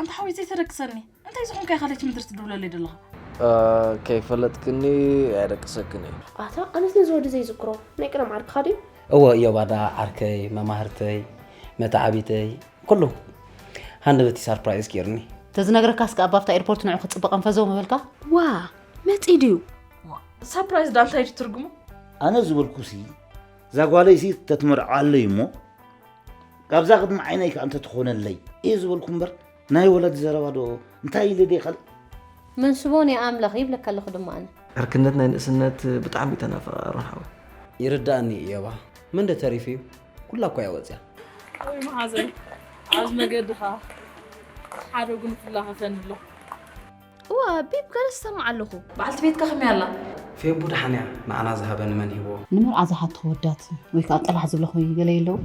ተሓዊሰ ተደቅሰኒ። እንታይ ዝኾንካ ኢኻ ለይቲ ምድሪ ትድውለለይ ዘለኻ? ከይፈለጥክኒ ኣየደቅሰክን እየ። ኣታ ኣነስ ነዚ ወዲ ዘይዝክሮ ናይ ቀደም ዓርክኻ ድዩ? እወ እዮባዳ ዓርከይ መማህርተይ መተዓቢተይ ኩሉ ሃንደበቲ ሳርፕራይዝ ገይርኒ። ተዝነግረካስ ከኣ ኣብታ ኤርፖርት ንዑ ክጽበ ቀንፈዘው ምበልካ። ዋ መጺ ድዩ? ሳፕራይዝ ዳ እንታይ እዩ ትርጉሙ? ኣነ ዝበልኩሲ እዛ ጓለይሲ ተትመርዓለይ እሞ ካብዛ ቅድሚ ዓይነይ ከኣ እንተትኾነለይ እየ ዝበልኩ እምበር ናይ ወለዲ ዘረባ ዶ እንታይ ኢለ ደይኸል መንስቦን የኣምላኽ ይብለካ ኣለኹ ድማ ኣነ። ዕርክነት ናይ ንእስነት ብጣዕሚ ተናፈቐ ኣሮን ሓወይ። ይርዳእኒ እዮባ። መን ዶ ተሪፉ እዩ? ኩላ እኮ እያ ወፅያ። ወይ መሓዘይ ኣብዚ መገድኻ ሓደ ጉንፍላ ከፈኒ ኣሎ። እዋ ቢብ ገለ ዝሰምዕ ኣለኹ። በዓልቲ ቤትካ ከመይ ኣላ? ፌቡ ደሓን እያ። ንዓና ዝሃበኒ መን ሂብዎ? ንመርዓ ዝሓትኹ ወዳት ወይ ከዓ ጠባሕ ዝብለኹ ገለ የለዉ?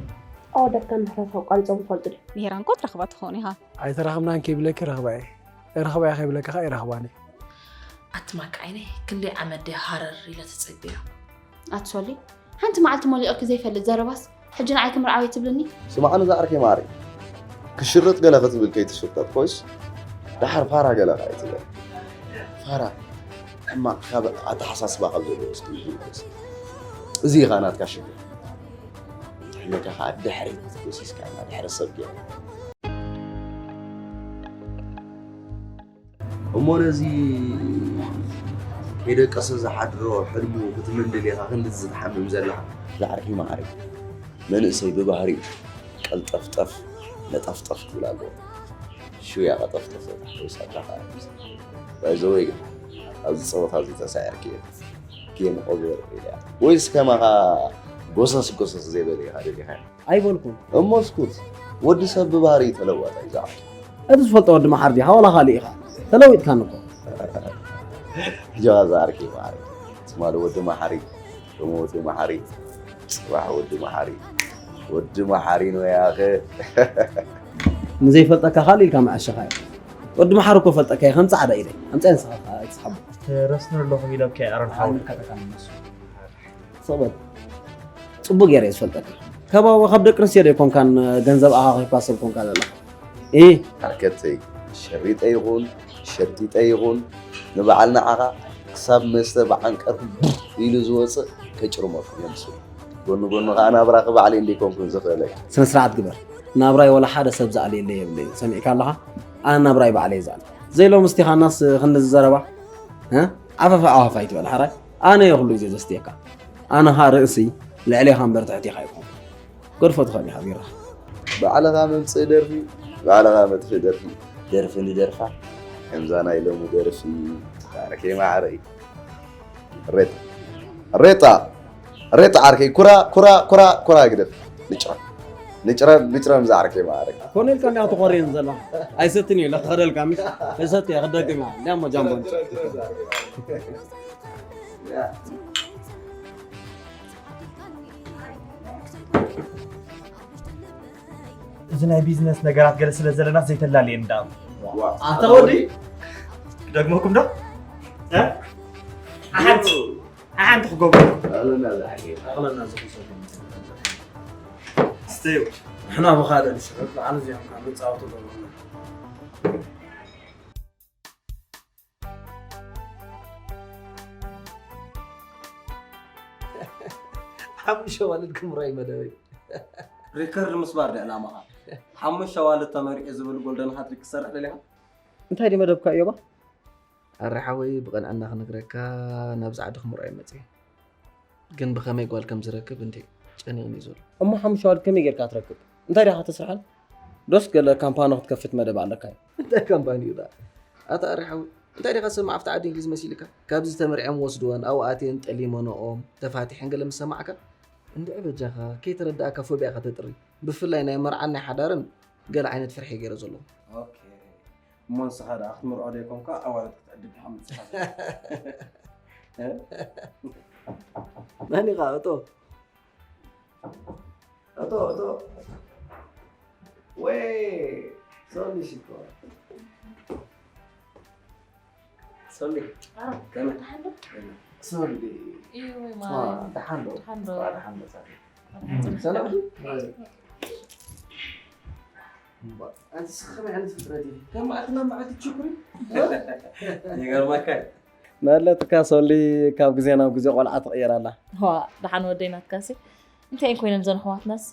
ኣወዳት ካብ ምሕረት ኣቋሪጾም ይፈልጡ ድዮም? ንሄራን እኮ ትረኽባ ትኸውን ኢኻ። ኣይተራኽብናን ከይብለኪ ረኽባ እየ። ረኽባ እየ ከይብለኪ ከዓ ይረኽባን እየ። ኣቲ ማካ ዓይነይ ክንደይ ዓመት ድያ ሃረር ኢለ ተጸቢያ። ኣቲ ሶሊ ሓንቲ መዓልቲ ሞሊቑኪ ዘይፈልጥ ዘረባስ ሕጂ ንዓይ ክምርዓው እየ ትብልኒ? ስምዓኒ ዝዓርከይ ማዓረይ፣ ክሽርጥ ገለ ክትብል ከይትሽርጠጥ ኮይስ ደሓር ፋራ ገለ ከኣ ኣይትበል። ፋራ ሕማቕ ካብ ኣተሓሳስባ ካብ ዘለዎ እስኪ ይግለጽ። እዚ ኢኻ ናትካ ሽግር። ትሕነካ ከኣ ድሕሪት ጎሲስካ ኢና ድሕሪ ሰብ ገይሩ። እሞ ነዚ ከይደቀሰ ዝሓድሮ ሕልሙ ክትምንድል ኢኻ ክንድዚ ትሓምም ዘለኻ? ዝዓርከይ ማዓረይ፣ መንእሰይ ብባህሪኡ ቀልጠፍጠፍ ነጠፍጠፍ ክብል ኣለዎ። ሽውያ ቀጠፍጠፍ ተታሕተው ሳካ ከኣ ባይዘወይ ግን ኣብዚ ጸወታ እዚ ተሳዒርክዮ ጌም ኦቨር ኢልያ። ወይስ ከማኻ ጎሰስ ጎሰስ ዘይበለ ኢኻ ደሊኻዮ? ኣይበልኩን። እሞ እስኩት፣ ወዲ ሰብ ብባህሪ ተለዋጣይ ዝዓቱ። እቲ ዝፈልጦ ወዲ መሓሪ ዲኻ ዋላ ካልእ ኢኻ? ተለዊጥካኒ እኮ። ሕጂ ዝዓርከይ መሓሪ። ትማሊ ወዲ መሓሪ፣ ሎሚ ወዲ መሓሪ፣ ጽባሕ ወዲ መሓሪ። ወዲ መሓሪ ነው ያኸ። ንዘይፈልጠካ ካልእ ኢልካ መዓሸኻዮ። ወዲ መሓሪ እኮ ፈልጠካ እየ ከም ጻዕዳ ኢደይ። ኣምጻ ንስኻ ኣይትስሓቦ። ትረስኒ ኣለኹም ኢሎምካ ኣሮን ሓወይ። ኣነ ከተካ ንነሱ። ሰበት ጽቡቅ ገይረ ዝፈልጠካ። ከባቢ ካብ ደቂ ኣንስትዮ ዶ ይኮንካን ገንዘብ ኣኻኺብካ ሰብ ኮንካ ዘለኻ? እ ዓርከተይ፣ ሸሪጠ ይኹን ሸርጢጠ ይኹን ንበዓል ንዓኻ ክሳብ መስተ ብዓንቀርኩ ኢሉ ዝወፅእ ከጭርመኩም የምስሉ። ጎኒ ጎኒ ከዓ ናብራኺ ባዕለይ እንዲኮንኩን ዝኽእለይ። ስነ ስርዓት ግበር። ናብራይ ወላ ሓደ ሰብ ዝኣልየለይ የብለይን። ሰሚዕካ ኣለኻ? ኣነ ናብራይ ባዕለይ ዝኣል። ዘይሎም እስቲኻናስ ክንዲ ዝዘረባ እ? ዓፈፋ ዓፈፋ ኣይትበል ሓራይ። ኣነ እየ ኩሉ ግዜ ዘስትየካ። ኣነ ኸኣ ርእሲ ልዕሌኻ እምበር ትሕቴኻ ኣይኮንኩን። ገድፎ ትኽእል ኢኻ ቢራ። ባዕልኻ መምጽኢ ደርፊ፣ ባዕልኻ መጥፍኢ ደርፊ፣ ደርፊ ንደርፋ ከምዛ ናይ ሎሚ ደርፊ። ዓርከይ ማዕረ እዩ። ሬጣ ሬጣ ሬጣ ዓርከይ ኩራ ኩራ ኩራ ኩራ ግደፍ። ንጭረም ንጭረም ንጭረም ዝዓርከይ ማዕረ። ኮነ ኢልካ እንዲያ ክትኾርየን ዘለኻ። ኣይሰትን እዩ ኢለ ክኸደልካ ምሽ? እሰት እየ ክደግም እየ። እንዲያ እሞ ጃምቦ ንጭረም። እዚ ናይ ቢዝነስ ነገራት ገለ ስለ ዘለና ዘይተላልየ እንዳ ኣታ ወዲ ክደግመኩም ዶ ሓንቲ ሓንቲ ክገብሩ ኣለና። ስተዩ ንሕና ብኻደ ንሽረብ በዓል እዚኦም ካብ ንፃወቱ ዘለና ሓሙሽተ ዋልድ ክምራይ መደበይ። ሪከርድ ምስባር ድያ ዕላማኻ? ሓሙሽተ ዋልድ ተመሪዑ ዝብል ጎልደን ሃትሪክ ክሰርሕ ደሊኻ? እንታይ ድዩ መደብካ እዮባ? ኣረ ሓወይ ብቐንዕና ክነግረካ ናብዚ ዓዲ ክምርዖ እየ መፅየ። ግን ብኸመይ ጓል ከም ዝረክብ እንተ ጨኒቕኒ እዩ ዘሎ። እሞ ሓሙሽተ ዋልድ ከመይ ጌርካ ትረክብ? እንታይ ዲኻ ተስርሓን? ዶስ ገለ ካምፓኒ ክትከፍት መደብ ኣለካ እዩ? እንታይ ካምፓኒ እዩ ደኣ? ኣታ ኣረ ሓወይ እንታይ ዲኻ ሰማዕ ኣብቲ ዓዲ እንግሊዝ መሲልካ? ካብዚ ተመርዐን ወስድወን ኣብኡ ኣትየን ጠሊመንኦም ተፋቲሐን ገለ ምስ ሰማዕካ እንድዒ በጃኻ ከይተረዳእካ ፎቢያ ከተጥሪ ብፍላይ ናይ መርዓን ናይ ሓዳርን ገለ ዓይነት ፍርሒ ገይረ ዘለኹ። እሞ ንስኻ ደኣ ክትምርዖ ዶ ይኮንካ ኣዋልድ ክትዕድግ ኢኻ መጺኻ? መን ኢኻ እቶ? እቶ እቶ ወይ ሶሊ ሽኮር ሶሊ ከመይ? ሶሊ ደሓን ዶ? ደሓን ዶ? ሰላም ዶ? ኣንቺ እስኺ ከመይ ዓይነት ፍጥረት ኢኺ? ከም መዓልቲ ናብ መዓልቲ ትሽኩሪ? ይገርመካ። መለትካ ሶሊ ካብ ግዜ ናብ ግዜ ቆልዓ ትቕየር ኣላ። ዋ ደሓን ወደይ ናትካሲ እንታይ ኮይነን ዘን ኣሕዋትናስ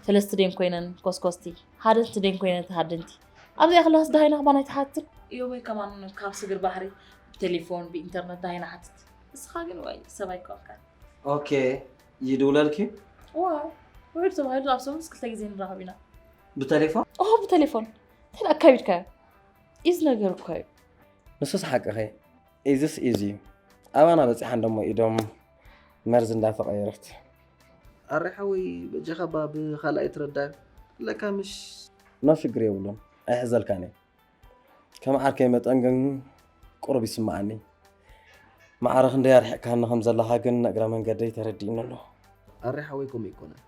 ፈለስቲ ደን ኮይነን ኮስኮስቲ ሃደንቲ ደን ኮይነን ተሃደንቲ ኣብዚኣ ክላስ ደሃይና ክማን ኣይትሓትን። እዮበይ ከማን ካብ ስግር ባሕሪ ብቴሌፎን ብኢንተርነት ደሃይና ሓትት። እስኻ ግን ዋይ ሰብ ኣይኮንካን። ኦኬ ይድውለልኪ? ዋ ወይድ ተባሂሉ ኣብ ሰሙንስ ክልተ ግዜ ንራኸብ ኢና። ብቴሌፎን? ኦ ብቴሌፎን እንታይ ኣካቢድካዮ? ኢዝ ነገር እኮ እዩ። ንሱስ ሓቅኺ ኢዝስ ኢዝ እዩ። ኣባና በፂሓ እንደሞ ኢዶም መርዝ እንዳተቐየረት። ኣረ ሓወይ በጃኻ ባ ብኻልኣይ ትረዳእ ለካ ምሽ ኖ ሽግር የብሉን ኣይሕዘልካን እየ። ከም ዓርከይ መጠን ግን ቁሩብ ይስምዓኒ። ማዕረ ክንደይ ኣርሒቕካኒ ከም ዘለኻ ግን እግረ መንገደይ ተረዲእኒ ኣሎ። ኣረ ሓወይ ከምኡ ኣይኮነን።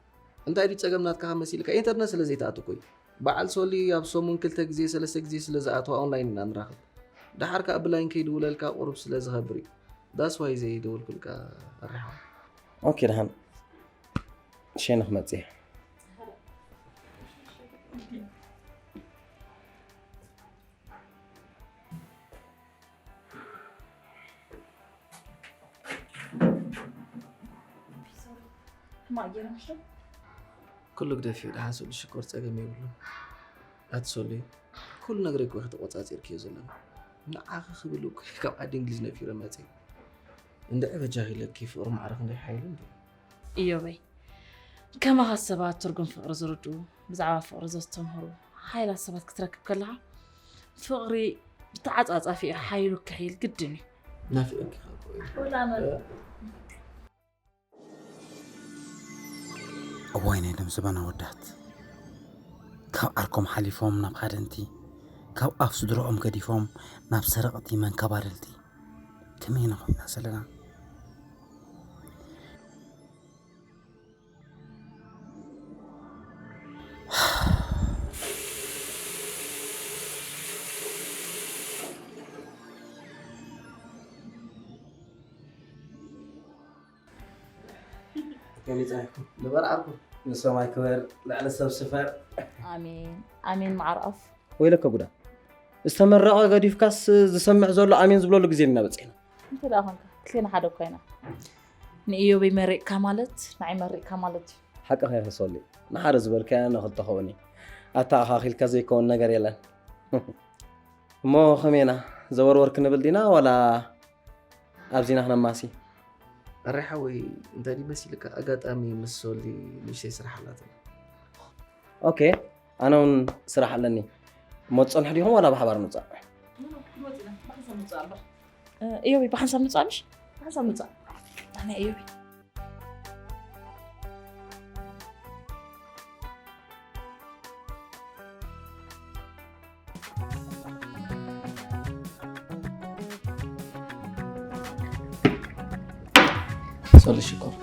እንታይ ድዩ ጸገም ናትካ ካብ መሲልካ ኢንተርነት ስለ ዘይትኣቱ እኮ እዩ። በዓል ሶሊ ኣብ ሰሙን ክልተ ግዜ ሰለስተ ግዜ ስለ ዝኣትዋ ኦንላይን ኢና ንራኸብ። ደሓር ከኣ ብላይን ከይድውለልካ ቁሩብ ስለ ዝኸብር እዩ። That's why ዘይደወልኩልካ ኣረ ሓወይ። ኦኬ ደሓን ሸነ ክመጽእ እየ። ሕማቕ ገይረ ምሽ ዶ? ኩሉ ግደፍዮ ደሓን ስእሉ ሽኮር ጸገም የብሉን። ኣቲ ሶሊ ኩሉ ነገር እኮ ኢኺ ተቆጻጺርክዮ ዘለኺ። ንዓኺ ክብል እኮ ካብ ዓዲ እንግሊዝ ነፊረ መጽየ። እንድዒ በጃኺ ኢለኪ ፍቕሪ ማዕረ ክንደይ ሓይሉ እንድዩ። እዮበይ ከማኻ ሰባት ትርጉም ፍቕሪ ዝርድኡ ብዛዕባ ፍቕሪ ዘስተምህሩ ሓይላት ሰባት ክትረክብ ከለኻ ፍቕሪ ብተዓጻጻፊ እዩ ሓይሉ ክሕይል ግድን እዩ። ናፊቐኪ ካብ ኮይኑ ወላ ኣነ እዋይ ናይ ደም ዝባን ኣወዳት ካብ ዓርኮም ሓሊፎም ናብ ሃደንቲ ካብ ኣፍ ስድርኦም ገዲፎም ናብ ሰረቕቲ መንከባለልቲ ከመይ ኢና ኮይና ዘለና። ገሊጻ ይኹን ንበር ዓርኩ ንሰማይ ክበር ልዕሊ ሰብ ስፈር። ኣሜን ኣሜን። መዓር ኣፍ ወይለከ ጉዳ ዝተመረቐ ገዲፍካስ ዝሰምዕ ዘሎ ኣሜን ዝብለሉ ግዜ ኢና በፂሕና። እንተ ደኣ ኾንካ ክልቴና ሓደ እኳ ኢና። ንኢዮበይ መሪቕካ ማለት ንዓይ መሪቕካ ማለት እዩ። ሓቅኻ ኢኺ ሶሊ፣ ንሓደ ዝበልካዮ ንኽልተ ክኸውን እዩ። ኣተኣኻኺልካ ዘይከውን ነገር የለን። እሞ ከመይ ኢና ዘወርወር ክንብል ዲና ዋላ ኣብዚና ክነማሲ? ኣረ ሓወይ እንታይ ድዩ መሲልካ ኣጋጣሚ ምስ ሶሊ ንእሽተይ ስራሕ ኣላትና። ኦኬ ኣነ እውን ስራሕ ኣለኒ። እሞ ትጸንሑ ዲኹም ዋላ ብሓባር ንውጻእ? እዮቢ ብሓንሳብ ንውጻእ ምሽ? ብሓንሳብ ንውጻእ። ኣነ እዮቢ ሶሊ ሽኮር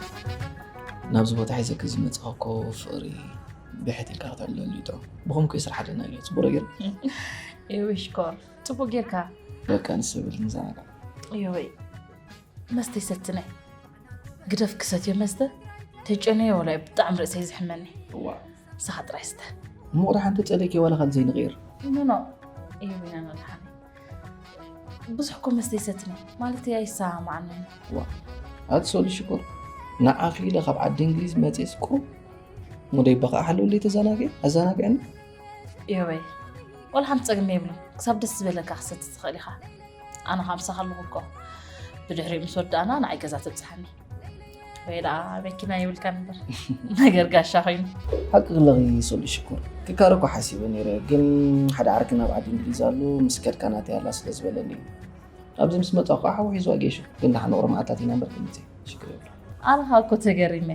ናብዚ ቦታ ሒዘኪ ዝመጻኹ እኮ ፍቕሪ ብሕት ኢልካ ከተዕልለሉ እዩ ጥዑም። ብኸምኩ እዩ ስራሕ ኣለና ኢለ ጽቡቕ ዶ ገይረ? እዮበይ ሽኮር ጽቡቕ ጌርካ። በቃ ንሰብል ንዘናጋዕ። እዮበይ መስተ ይሰትነ ግደፍ ክሰትዮ መስተ ተጨነዮ ወላ ብጣዕሚ ርእሰይ ዝሕመኒ። እዋ ንስኻ ጥራይ ስተ። እሞ ቁሪ ሓንቲ ጸለይኪ ዋላ ካልእ ዘይንቕይር። ኖ ኖ እዮበይ ናና ደሓን ብዙሕ እኮ መስተ ይሰትኒ ማለተይ ኣይሰማማዓንን። ዋ ኣቲ ሶሊ ሽኮር ንዓኺ ኢለ ካብ ዓዲ እንግሊዝ መፅየስ ቁሩብ ሙደይ በኻ ኣሕልውለይ ተዘናግዒ ኣዘናግዕኒ። እዮበይ ዋላ ሓንቲ ፀገም የብሉን ክሳብ ደስ ዝበለካ ክሰቲ ትኽእል ኢኻ። ኣነ ኸዓ ምሳኻ ኣለኹ እኮ ብድሕሪኡ ምስ ወዳእና ንዓይ ገዛ ተብፅሓኒ። ወይ ደኣ መኪና የብልካን እምበር ነገር ጋሻ ኮይኑ። ሓቂ ክለኺ ሶሊ ሽኮር ክካረ እኮ ሓሲበ ነይረ ግን ሓደ ዓርኪ ናብ ዓዲ እንግሊዝ ኣሎ ምስ ከድካ ናተይ ኣላ ስለ ዝበለኒ እዩ። ኣብዚ ምስ መጻኹ ከዓ ሓዊሒዝዋ ጌሹ ግን ደሓን ንቑሩብ መዓልታት ኢና እምበር ክምጽእ ሽግር የብሉ። ኣነ ከዓ እኮ ተገሪመ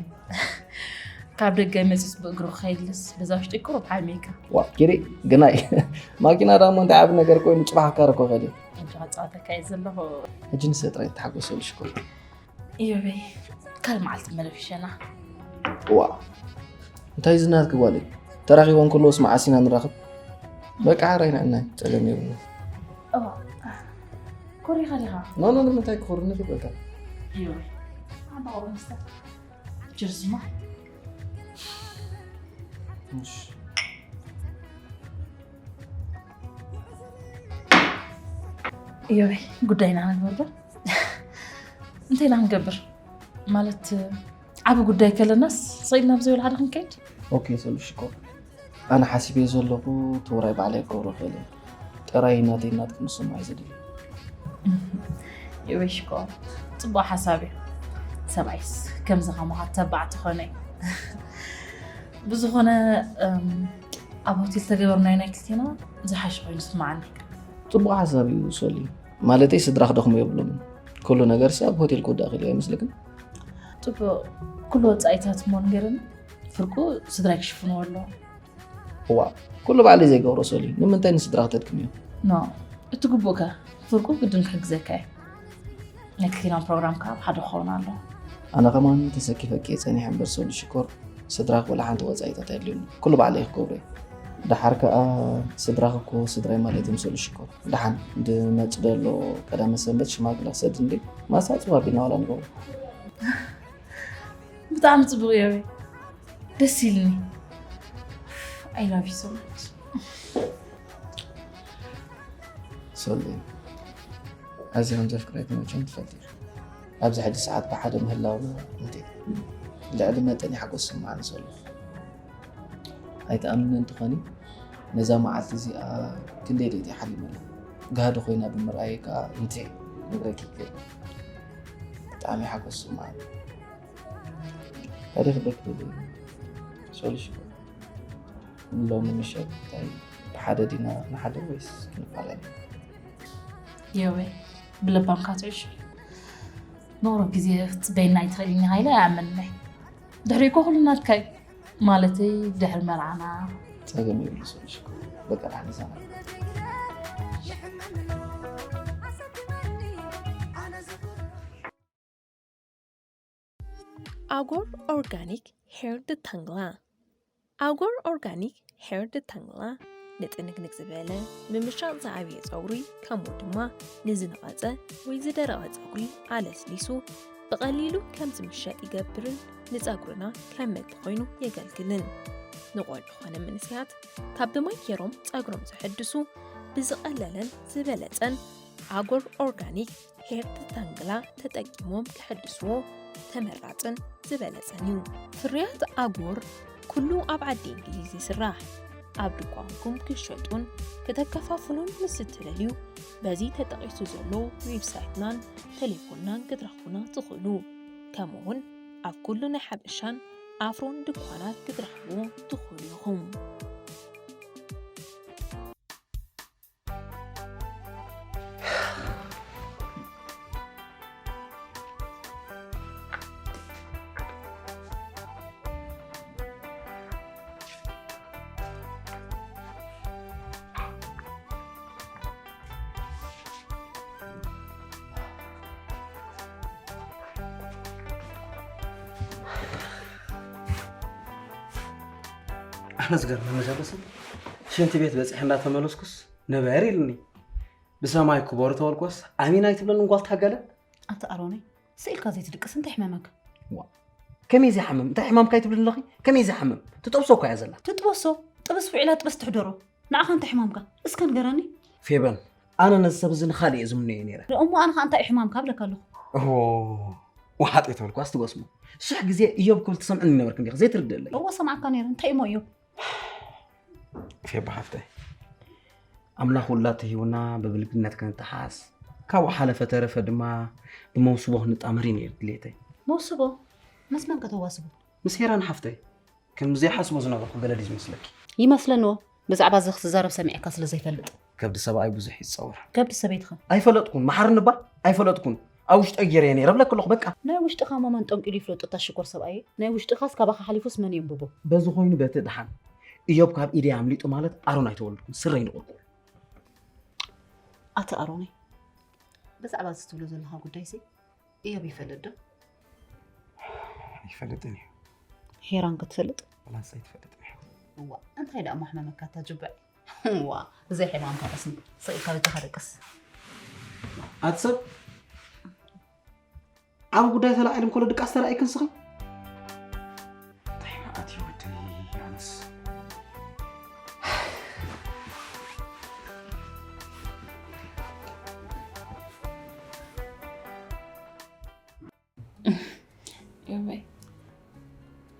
ካብ ደገ መጺስ ብእግሩ ክኸይድልስ በዛ ውሽጢ ቁሩብ ሓሚእካ። ዋ ኪሪ ግናይ ማኪና ዳሞ እንታይ ዓቢ ነገር ኮይኑ ጽባሕ ክካረ እኮ ይኽእል እዩ። ሕጂ ከጻወተካ እየ ዘለኹ። ሕጂ ንሰ ጥራይ ተሓጎሰሉ ሽኮር። እዮበይ ካልእ መዓልቲ መለፊሸና። እዋ እንታይ ዝናትኪ ጓለይ ተራኺቦም ከለዎስ መዓስ ኢና ንራኽብ? በቃ ሓራይ ንዕናይ ጸገም የብሉ። እዋ ኮሪኻ ዲኻ? ኖ ኖ ንምንታይ ክኾርኒ ይበቃ። እዮበይ ኣባቆ መስተ ችርስ ማ እሺ እዮይ፣ ጉዳይና ንግበር ዶ? እንታይ ኢና ክንገብር? ማለት ዓቢ ጉዳይ ከለናስ ሰይድና ብዘይ ወላ ሓደ ክንከይድ? ኦኬ፣ ሰሉ ሽኮር። ኣነ ሓሲበዮ ዘለኹ እቲ ውራይ ባዕለይ ክገብሮ ክእል እየ። ጥራይ ናተይ ናትኪ ምስማዕ እዩ ዘድሊ። እዮይ ሽኮር፣ ጽቡቕ ሓሳብ እዩ። ሰብኣይስ ከምዚ ከማኻ ተባዕ ትኾነ። ብዝኾነ፣ እም፣ ኣብ ሆቴል ተገበርናዮ ናይ ክልቴና ዝሓሸ ኮይኑ ይስምዓኒ። ጽቡቕ ሓሳብ እዩ ሶሊ። ማለተይ ስድራ ክደኽሙ የብሎምን። ኩሉ ነገርሲ ኣብ ሆቴል ክውዳእ ክእል እዩ ኣይመስለክን? ጽቡቕ። ኩሉ ወጻኢታት እሞ ንገረኒ። ፍርቁ ስድራይ ክሽፍንዎ ኣለዎ። እዋ፣ ኩሉ ባዕለይ ዘይገብሮ ሶሊ። ንምንታይ ንስድራ ክተድክምዮ? ኖ፣ እቲ ግቡእከ ፍርቁ ግድን ክሕግዘካ እየ። ናይ ክልቴና ፕሮግራም ከኣ ኣብ ሓደ ክኸውን ኣለዎ። ኣነ ከማን ተሰኪፈኪ እየ ጸኒሐ እምበር ሶሊ ሽኮር፣ ስድራኽ ወላ ሓንቲ ወጻኢታት ኣየድልዩኒ። ኩሉ ባዕለይ ክገብሮ እየ። ደሓር ከኣ ስድራኽ እኮ ስድራይ ማለት እዮም ሶሊ ሽኮር። ደሓን ድመጽእ ደሎ ቀዳመ ሰንበት ሽማግለ ክሰድ እንዴ? ማሳ ጽዋ ቢና ዋላ ንገብሮ። ብጣዕሚ ጽቡቕ እዮቤ። ደስ ኢልኒ። I love you so much። ሶሊ፣ ኣዝያ ከም ዘፍቅረኪ መቸም ትፈልጢ ኢኺ። ኣብዚ ሕጂ ሰዓት ብሓደ ምህላውና እንዴ ልዕሊ መጠን እዩ ሓጎስ ዝስምዓኒ ዘሎ። ኣይትኣምንን እንተኾኒ፣ ነዛ መዓልቲ እዚኣ ክንደይ ደይተ ሓሊመላ። ጋህዲ ኮይና ብምርኣየይ ከኣ እንዴ ነግረኪ ይክእል። ብጣዕሚ ሓጎስ ዝስምዓኒ። ታዲያ ክደክ ሶሉሽን ሎሚ ምሸት እንታይ ብሓደ ዲና ንሓድር ወይስ ክንፈላለ? የወይ፣ ብለባምካ ትዕሽ። ንቑሩብ ግዜ ክትጽበየና ኣይትኽእልን ኢኻ ኢለ ኣይኣምንን እየ። ድሕሪ እኮ ኩሉ ናትካ እዩ። ማለተይ ድሕሪ መርዓና። ጸገም የብሉ ሶሉሽን። በቃ፣ ደሓን ንዛረብ። ኣጎር ኦርጋኒክ ሄር ድታንግላ። ኣጎር ኦርጋኒክ ሄር ድታንግላ ንጥንግንግ ዝበለ፣ ምምሻቕ ዝዓብየ ጸጉሪ፣ ከምኡ ድማ ንዝነቐጸ ወይ ዝደረቐ ጸጉሪ ኣለስሊሱ ብቐሊሉ ከም ዝምሸጥ ይገብርን ንጸጉርና ከም መግቢ ኮይኑ የገልግልን። ንቖልዑ ኾነ መንእሰያት ካብ ብማይ ጌሮም ጸጉሮም ዘሐድሱ ብዝቐለለን ዝበለጸን ኣጎር ኦርጋኒክ ሄር ታንግላ ተጠቂሞም ክሕድስዎ ተመራጽን ዝበለጸን እዩ። ፍርያት ኣጎር ኩሉ ኣብ ዓዲ እንግሊዝ ይስራሕ። ኣብ ድኳንኩም ክሸጡን ከተከፋፍሉን ምስ እትደልዩ፣ በዚ ተጠቒሱ ዘሎ ዌብሳይትናን ቴሌፎንናን ክትረኽቡና ትኽእሉ። ከምኡ እውን ኣብ ኩሉ ናይ ሓበሻን ኣፍሮን ድኳናት ክትረኽቡ ትኽእሉ ኢኹም። ኣነ ዝገርመኒ ዘሎ ሰብ፣ ሽንቲ ቤት በጺሐ እንዳተመለስኩስ ነበረ ኢሉኒ። ብሰማይ ክበሩ ተበልኩስ፣ ኣሚን ኣይትብለንን ጓል ታገለ? ኣታ ኣሮነይ፣ ስኢልካ ዘይትድቅስ እንታይ ሕመመካ? ዋ፣ ከመይ ዘይሓምም? እንታይ ሕማምካ ኣይትብልን ኣለኺ? ከመይ ዘይሓምም? ትጠብሶ እኮ እያ ዘላ። ትጥበሶ? ጥብስ ውዒላ ጥበስ ትሕደሮ። ንዓኻ እንታይ ሕማምካ? እስከ ንገረኒ። ፌበን፣ ኣነ ነዚ ሰብ እዚ ንኻልእ እየ ዝምነዮ ነይረ። እሞ ኣነ ኸኣ እንታይ እዩ ሕማምካ እብለካ ኣለኹ። ኦ፣ ወሓጥ ኣይተበልኳስ ትጎስሞ። ሽሕ ግዜ እዮብ ክብል ትሰምዕኒ ነበርክ እንዲኻ፣ ዘይትርድእለይ። እወ ሰምዓካ ነይረ። እንታይ እሞ እዮብ? ፌባ ሓፍተይ፣ ኣምላኽ ውላድ ተሂቡና ብብልግነት ክንጠሓስ፣ ካብኡ ሓለፈ ተረፈ ድማ ብመውስቦ ክንጣመር እዩ ነይሩ ድሌተይ። መውስቦ? ምስ መን ከተዋስቦ? ምስ ሄራን ሓፍተይ። ከም ዘይሓስቦ ዝነበርኩ ገለ ድዩ ዝመስለኪ? ይመስለኒ እዎ። ብዛዕባ እዚ ክትዛረብ ሰሚዐካ ስለ ዘይፈልጥ። ከብዲ ሰብኣይ ብዙሕ እዩ ዝጸውር። ከብዲ ሰበይትኸ? ኣይፈለጥኩን። መሓርኒ እባ ኣይፈለጥኩን። ኣብ ውሽጠይ ገይረዮ ነይረ እብለኪ ኣለኹ በቃ። ናይ ውሽጥኻ እሞ መን ጠንቂሉ ይፍለጦ እታ ሽኮር ሰብኣየይ? ናይ ውሽጥኻስ ካባኻ ሓሊፉስ መን የንብቦ? በዚ ኮይኑ በቲ ደሓን። እዮብ ካብ ኢደይ ኣምሊጡ ማለት ኣሮን ኣይተወለድኩን። ስረይ ንቑርቁር። ኣታ ኣሮነይ፣ ብዛዕባ እዚ ትብሎ ዘለኻ ጉዳይሲ እዮብ ይፈልጥ ዶ? ኣይፈልጥን እዩ። ሄራን ክትፈልጥ? ወላስ ኣይትፈልጥን እያ። እዋ፣ እንታይ ደኣ ማሕመመካ እታ ጅብዕ? እዋ፣ ብዘይ ሕማምካ ቀስኒ፣ ስቕ ኢልካ በጃኻ ደቅስ። ኣቲ ሰብ፣ ዓቢ ጉዳይ ተላዒሉ እንከሎ ድቃስ ተራእይክን ስኺ? እንታይ መዓት እዩ ወደይ ኣነስ።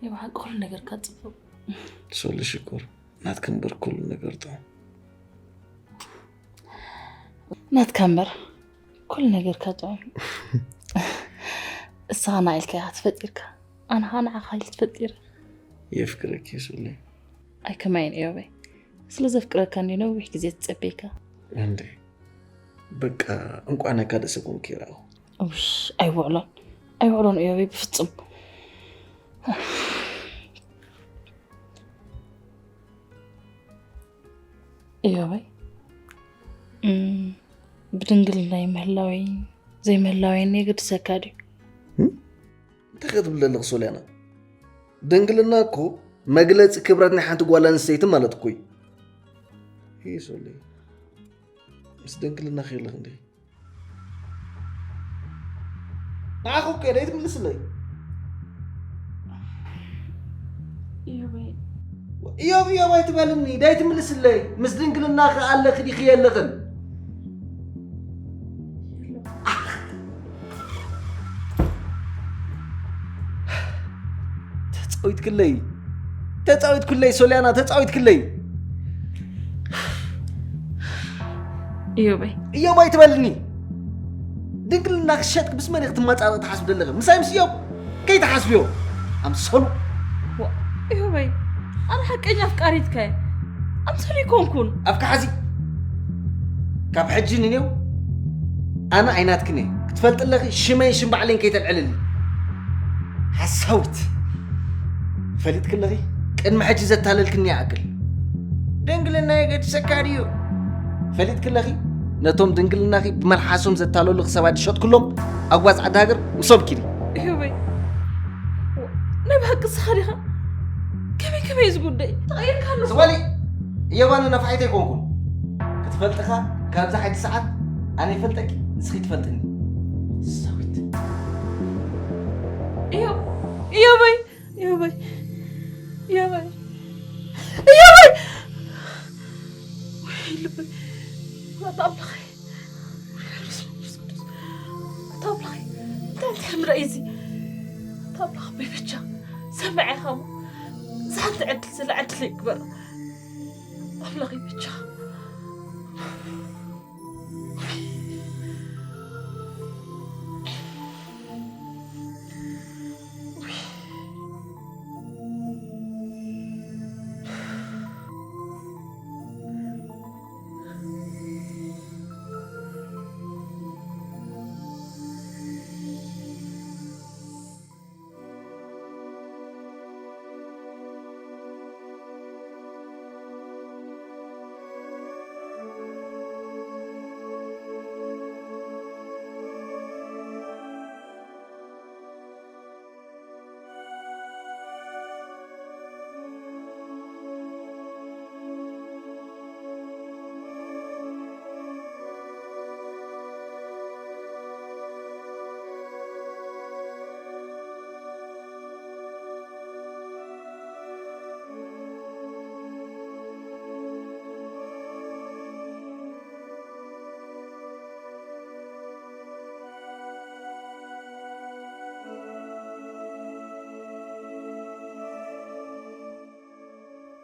ናይ ብሓቂ ኩሉ ነገርካ ጽቡቕ። ሶሊ ሽኮር፣ ናትኪ እምበር ኩሉ ነገር ጥዑም። ናትካ እምበር ኩሉ ነገርካ ጥዑም። እስኻ ንዓይ ኢልካ ኢኻ ተፈጢርካ፣ ኣነ ኸኣ ንዓኻ ኢለ ተፈጢረ። የፍቅረኪ ሶሊ። ኣይ ከማይን እዮበይ፣ ስለ ዘፍቅረካ እንዲ ነዊሕ ግዜ ትጸበየካ። እንዴ በቃ እንኳን ኣካደ ሰብ ኮንኪ ይረኣኹ። ውሽ፣ ኣይውዕሎን፣ ኣይውዕሎን እዮበይ፣ ብፍጹም። እዮበይ፣ እም፣ ብድንግልናይ ምህላወይ ዘይምህላወይ የገድሰካ ድዩ? እም? እንታይ ክትብል ዘለኺ ሶልያና? ድንግልና እኮ መግለጺ ክብረት ናይ ሓንቲ ጓል ኣንስተይቲ ማለት እኮ እዩ። ይሄ ሶሊ፣ ምስ ድንግልና ከይለኽ እንዴ? ንዓኹ እኮ ደይ ትምልስለይ። እዮበይ። እዮብ፣ እዮብ ኣይትበልኒ፣ ደይ ትምልስለይ። ምስ ድንግልና ከ ኣለኺ ዲኺ የለኽን? ተጻዊትክለይ፣ ተጻዊትክለይ ሶልያና፣ ተጻዊትክለይ። እዮበይ። እዮብ ኣይትበልኒ። ድንግልና ክሸጥ ምስ መን ክትመጻረቕ ትሓስብ ዘለኺ? ምሳይ ምስ እዮብ ከይትሓስብዮ። ኣምሰሉ። ዋ፣ እዮበይ፣ ኣነ ሓቀኛ ኣፍቃሪትካ እየ። ኣምሰሉ ይኮንኩን። ኣፍካ ሓዚ። ካብ ሕጂ ንኔው ኣነ ኣይናትክን እየ። ክትፈልጢ ኣለኺ፣ ሽመይ ሽም ባዕለይን ከይተልዕልኒ። ሓሳዊት። ፈሊጥኪ ኣለኺ፣ ቅድሚ ሕጂ ዘታለልክኒ ይኣክል። ድንግልና የገድሰካ ድዩ? ፈሊጥኪ ኣለኺ፣ ነቶም ድንግልናኺ ብመልሓሶም ዘታለሉኺ ሰባት ዝሸጥክሎም ኣጓዝ ዓዲ ሃገር ምሶም ኪዲ። እዮበይ፣ ናይ ብሓቂ ንስኻ ዲኻ? ከመይ ከመይ እዩ ዝጉዳይ? ተቐይርካ ኣለኹ። ስቕ በሊ፣ እዮብ ኣነ ነፋሒት ኣይኮንኩን። ክትፈልጥኻ ካብዛ ሓንቲ ሰዓት ኣነ ይፈልጠኪ፣ ንስኺ ትፈልጥኒ። ሓሳዊት። እዮብ፣ እዮበይ፣ እዮበይ፣ እዮበይ፣ እዮበይ! ወይ ልበይ፣ ኣታ ኣምላኸይ፣ ወይ ርሱን ርሱን ርሱን፣ ኣታ ኣምላኸይ፣ እንታይ ዓይነት ሕልሚ ራእይ እዚ? ኣታ ኣምላኽ ኣቦይ በጃ፣ ሰምዐ ኢኻ እሞ፣ እዛ ሓንቲ ዕድል ዘላ ዕድል ይግበር። ኣምላኸይ በጃ።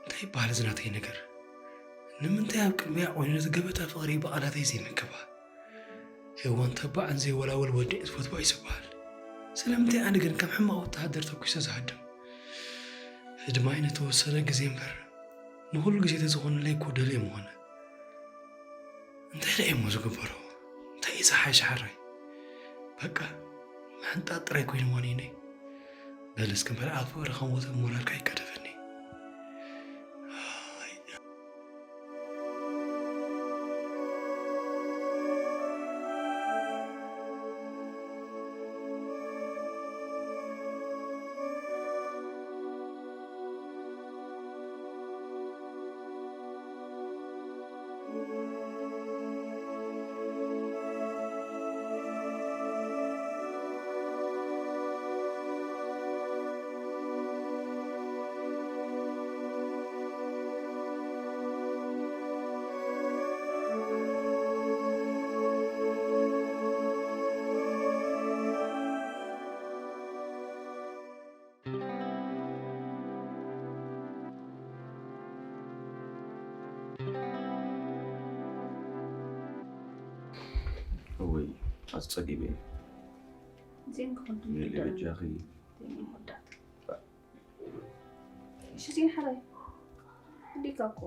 እንታይ ይበሃል እዚ ናተይ ነገር? ንምንታይ ኣብ ቅድሚያ ኮይኑ ነቲ ገበታ ፍቕሪ ብቓላተይ ዘይምክባ? ሄዋን ተባዕን ዘይወላወል ወዲ እየ ዝፈትዋ እዩ ዝበሃል። ስለምንታይ ኣነ ግን ከም ሕማቕ ወተሃደር ተኩሰ ዝሃድም? ህድማይ ንተወሰነ ግዜ እምበር፣ ንኹሉ ግዜ ተዝኾነለይ እኮ ደልየ ምኾነ። እንታይ ደኣ እሞ ዝግበሮ? እንታይ እዩ ዝሓይሽ ሓራይ? በቃ፣ ምሕንጣጥ ጥራይ ኮይኑ ምዃኑ እዩ ነይ። በል እስኪ እምበር ኣብ ፍቕሪ ከሞተ ሞራልካ ይጋደፈኒ። ኣይ። ኣጸጊበ። እዚን ክኹን ሚሊ በጃኺ። ዜን ይወዳት ሽዚን ሓራይ እንዴት ኣኮ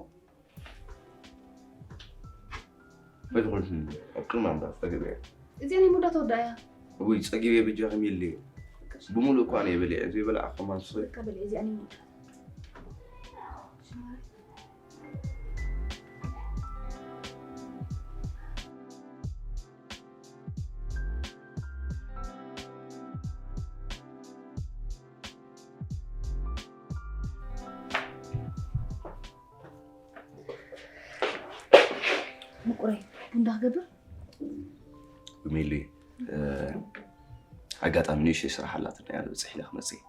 በትኾንሽ ኣብ ቅድሚ ኣምራ ጸጊበ። እዚን ይወዳት ወዳያ ወይ ጸጊበ በጃኺ ሚሊ። ብምሉእ እኳ እየ በሊዐ ዘይበላዕ ከማን ስለ ከበል እዚን ይወዳት ምቁረይ ቡንዳ ክገብር ሚሊ። ኣጋጣሚ ንእሽተይ ስራሕ ኣላትና እያ ንብፅሕ ኢለ ክመፅእ።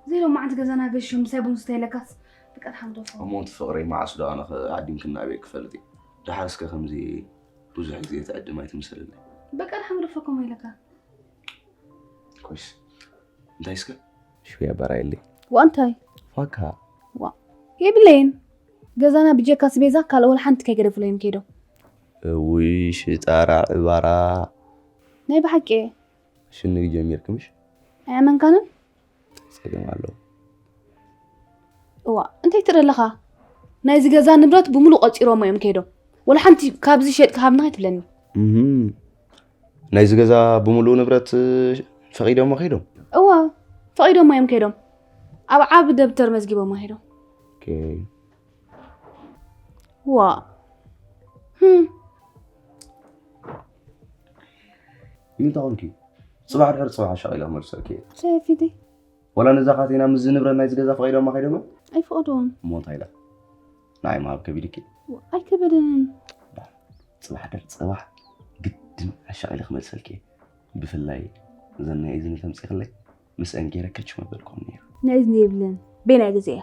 ዘይሎ መዓልቲ ገዛና ገሾ ምሳይ ቡን ስታይ ለካስ ብቃ ሓምዶፎ እሞ እቲ ፍቕረይ መዓስ ዶ ኣነ ዓዲምክና ኣበይ ክፈልጥ እዩ? ደሓር እስከ ከምዚ ብዙሕ ግዜ ትዕድም ኣይትምሰልለይ። በቃ ሓምዶፎ ከምኡ ኢለካ ኮይስ እንታይ እስከ ሽውያ በራይለይ ዋ እንታይ ፋካ ዋ የብለይን ገዛና ብጀካ ስቤዛ ካልእ ወላ ሓንቲ ከይገደፍሎ እዮም ከይዶም እውይ ሽጣራ ዕባራ ናይ ብሓቂ እየ ሽንግ ጀሚርክምሽ ኣያመንካንን ጸገም ኣለዎ እዋ እንታይ ትደለኻ ናይዚ ገዛ ንብረት ብምሉእ ቆፂሮሞ እዮም ከይዶም ወላ ሓንቲ ካብዚ ሸጥካ ሃብና ኣይትብለኒ እህም። ናይዚ ገዛ ብምሉእ ንብረት ፈቒዶሞ ከይዶም እዋ ፈቒዶሞ እዮም ከይዶም ኣብ ዓብ ደብተር መዝጊቦሞ ከይዶም ኦኬ። ዋ ህም እንታይ ኮንኪ? ጽባሕ ድሕሪ ጽባሕ ኣሻቒለ ክመልሰልኪ እየ። ሰፊቲ ወላ ነዛ ካቴና ምስዚ ንብረት ናይዚ ገዛ ፈቒዶማ ከይዶማ? ኣይፈቕዶም እሞ እንታይ ኢላ? ንዓይ ምሃብ ከቢድኪ። ኣይከበደንን ጽባሕ ድሕሪ ጽባሕ ግድን ኣሻቒለ ክመልሰልኪ እየ። ብፍላይ እዘን ናይ እዝኒ ተምጺኽለይ ምስአን ገይረ ከች መበልኩም ነይረ። ናይ እዝኒ የብለን በይናይ ግዜ እያ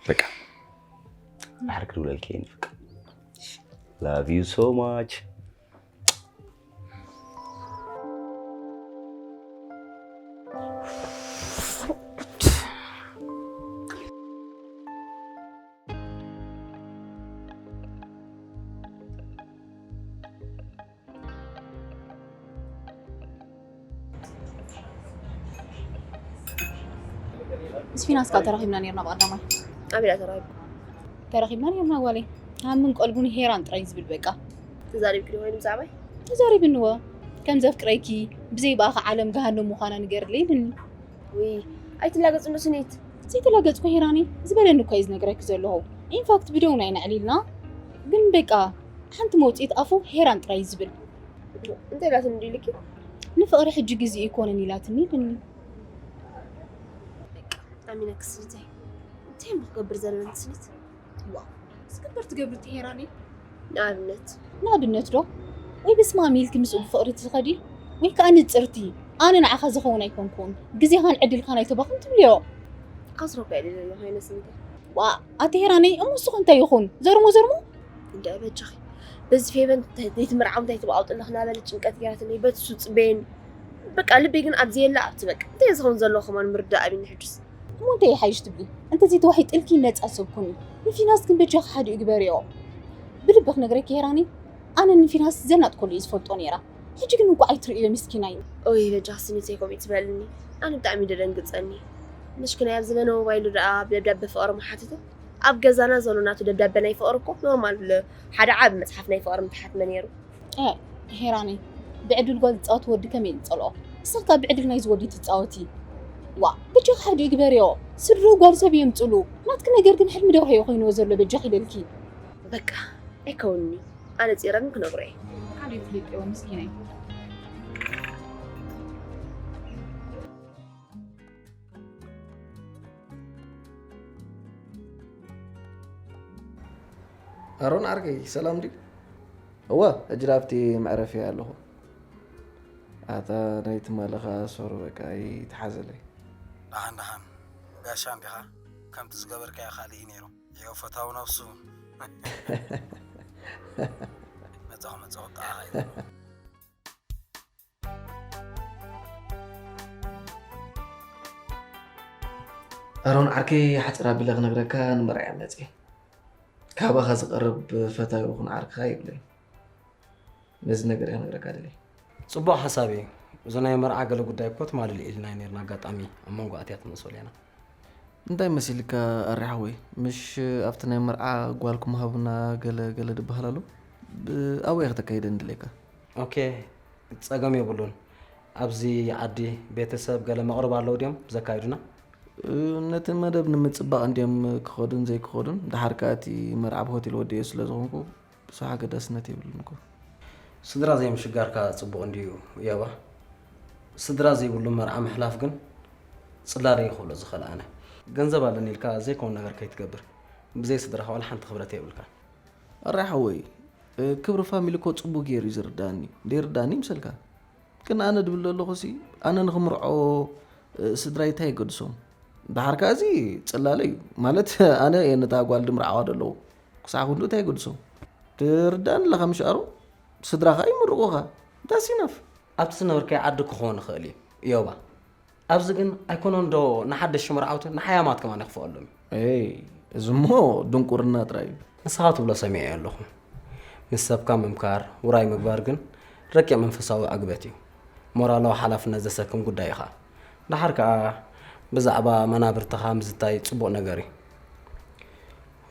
በቃ ድሓር ክድውለልኪ እየ ንፍቅር። Love you so much. ምስ ፊናስ ካብ ተራኺብና ነርና ብቐዳማይ ኣበይ ዳ ተራኺብኩም? ተራኺብና ነርና ጓለይ ሃምን ቀልቡን ሄራን ጥራይ ዝብል በቃ ተዛሪብኪ ዶ ኮይኑ ብዛዕባይ? ተዛሪብንዎ ከም ዘፍቅረኪ ብዘይ ብኣኻ ዓለም ገሃነም ምዃና ንገርለይ ኢልኒ ውይ ኣይትላገጽ እንዶ ስኒት ዘይተላገጽኩ ሄራኒ ዝበለኒ እኳ እዩ ዝነግረኪ ዘለኹ ኢንፋክት ብደውና ኣይነዕሊልና ግን በቃ ሓንቲ መውፅኢት ኣፉ ሄራን ጥራይ እዩ ዝብል እንታይ ኢላትኒ ድዩ ኢልኪ? ንፍቕሪ ሕጂ ግዜ ኣይኮነን ኢላትኒ ኢልኒ ኣሚነኪ ስኒተይ እንታይ እሞ ክገብር ዘለኒ ስኒት? ዋው ዝግበር ትገብሪ ትሄራኒ ንኣብነት ንኣብነት ዶ ወይ ብስማሚ ኢልኪ ምስኡ ብፍቕሪ ትኸዲ ወይ ከዓ ንፅርቲ ኣነ ንዓኻ ዝኸውን ኣይኮንኩን ግዜኻን ዕድልካን ኣይተባኽን ትብልዮ ከስረኮ እየ ደለ ኮይነ ስኒተይ ዋ ኣቲ ሄራነይ እሞ ንስኹ እንታይ ይኹን ዘርሞ ዘርሞ እንደ በጃኺ በዚ ፌቨን ዘይትምርዓው እንታይ ትብኣውጥለኽ ናበለ ጭንቀት ገይራትለይ በቲ ሱፅቤን በቃ ልበይ ግን ኣብዚ የለ ኣብቲ በቃ እንታይ ዝኸውን ዘለዎ ከማን ምርዳእ ኣብኒ ሕጅስ እሞ እንታይ ይሓይሽ ትብሊ እንተዘይተዋሒጥልኪ ነፃ ሰብ ኩኒ ንፊናስ ግን በጃኺ ሓዲኡ ግበርዮ ብልቢ ክነግረኪ ሄራኒ ኣነ ንፊናስ ዘናጥከሉ እዩ ዝፈልጦ ነይራ ሕጂ ግን እንኳ ኣይትርእዮ ምስኪናይ ኦይ በጃ ስኒተይ ከምኡ ትበልኒ ኣነ ብጣዕሚ ደደንግፀኒ ምሽክናይ ኣብ ዝበነ ሞባይሉ ደኣ ብደብዳቤ ፍቕሪ ምሓተተ ኣብ ገዛና ዘሎ ናቱ ደብዳቤ ናይ ፍቕሪ እኮ ኖርማል ሓደ ዓቢ መፅሓፍ ናይ ፍቕሪ ምተሓትመ ነይሩ ሄራኒ ብዕድል ጓል ዝፃወት ወዲ ከመይ ዝፀልኦ ንስኻ ብዕድል ናይዚ ወዲ ትፃወቲ ዋ በጃኺ ሓደ ይግበርዮ ስድርኡ ጓል ሰብ የምፅሉ ናትኪ ነገር ግን ሕልሚ ደርሆ እዩ ኮይንዎ ዘሎ በጃኺ ኢለልኪ በቃ ኣይከውንኒ ኣነፂረ ግን ክነግሮ እየ ሓደ ይፍልጥዮ ምስኪነይ ኣሮን ዓርከይ ሰላም ድዩ? እወ ሕጂ ናብቲ መዕረፊ ኣለኹ። ኣታ ናይ ትማሊ ኸኣ ሶሪ በቃ ኣይትሓዘለይ። ደሓን ደሓን ጋሻ እንዲኻ ከምቲ ዝገበርካዮ ካልእ እዩ ነይሩ። ይኸው ፈታዊ ነብሱ መጻኹ መጻኹ ጣኻ ኣሮን ዓርከይ፣ ሓፂር ኣቢለ ክነግረካ፣ ንመርዓ እየ መፅየ። ካባኻ ዝቐርብ ፈታዊ ይኹን ዓርክኻ የብለይን። ነዚ ነገር እየ ክነግረካ ደልየ። ጽቡቕ ሓሳብ እዩ። እዚ ናይ መርዓ ገለ ጉዳይ እኮ ትማሊ ልዒልና ነይርና፣ ኣጋጣሚ ኣብ መንጎ ኣትያት ንሶልያና። እንታይ መሲልካ ኣሪ ሓወይ? ምሽ ኣብቲ ናይ መርዓ ጓልኩም ሃቡና ገለ ገለ ድበሃል ኣሎ? ብ-፣ ኣብኡ እየ ከተካይደ ንድልየካ። ኦኬ፣ ጸገም የብሉን። ኣብዚ ዓዲ ቤተሰብ ገለ መቕርብ ኣለዉ ድዮም ዘካይዱና? እ፣ ነቲ መደብ ንምጽባቕ እንድዮም ክኸዱን ዘይክኸዱን። ደሓር ከኣ እቲ መርዓ ብሆቴል ወዲኤ ስለ ዝኾንኩ ብዙሕ ኣገዳስነት የብሉን እኮ። ስድራ ዘይምሽጋርካ ጽቡቕ እንድዩ የባ። ስድራ ዘይብሉ መርዓ ምሕላፍ ግን ጽላለ እዩ ክብሎ ዝኽእል ኣነ። ገንዘብ ኣለኒ ኢልካ ዘይከውን ነገር ከይትገብር። ብዘይ ስድራኻ ዋላ ሓንቲ ክብረት የብልካ። ኣረ ሓወይ፣ እ፣ ክብሪ ፋሚሊ እኮ ጽቡቕ ገይሩ እዩ ዝርዳእኒ። ዘይርዳእኒ ይምሰልካ። ግን ኣነ ድብል ዘለኹ ሲ፣ ኣነ ንኽምርዖ፣ እ፣ ስድራይ እንታይ የገድሶም? ደሓር ከኣ እዚ ጽላለ እዩ። ማለት ኣነ እየ ነታ ጓል ድምርዓዋ ደለኹ። ክሳዕ ክንዱ እንታይ የገድሶም? ትርዳእኒ ኣለኻ ምሽ ኣሮን? ስድራኻ ይምርቑኻ። That's enough። ኣብቲ ዝነበርካዮ ዓዲ ክኸውን ይኽእል እዩ፣ ዮባ። ኣብዚ ግን ኣይኮነን ዶ ንሓደሽቲ መርዓውቲ ንሓያማት ከማን ይኽፍኣሎም እዩ? ኤይ፣ እዚ እሞ ድንቁርና ጥራይ እዩ። ንስኻ ትብሎ ሰሚዐ ኣለኹ። ምስ ሰብካ ምምካር፣ ውራይ ምግባር ግን ረቂቕ መንፈሳዊ ዕግበት እዩ። ሞራላዊ ሓላፍነት ዘሰክም ጉዳይ እዩ ኸኣ። ደሓር ከኣ ብዛዕባ መናብርትኻ ምዝታይ ጽቡቕ ነገር እዩ።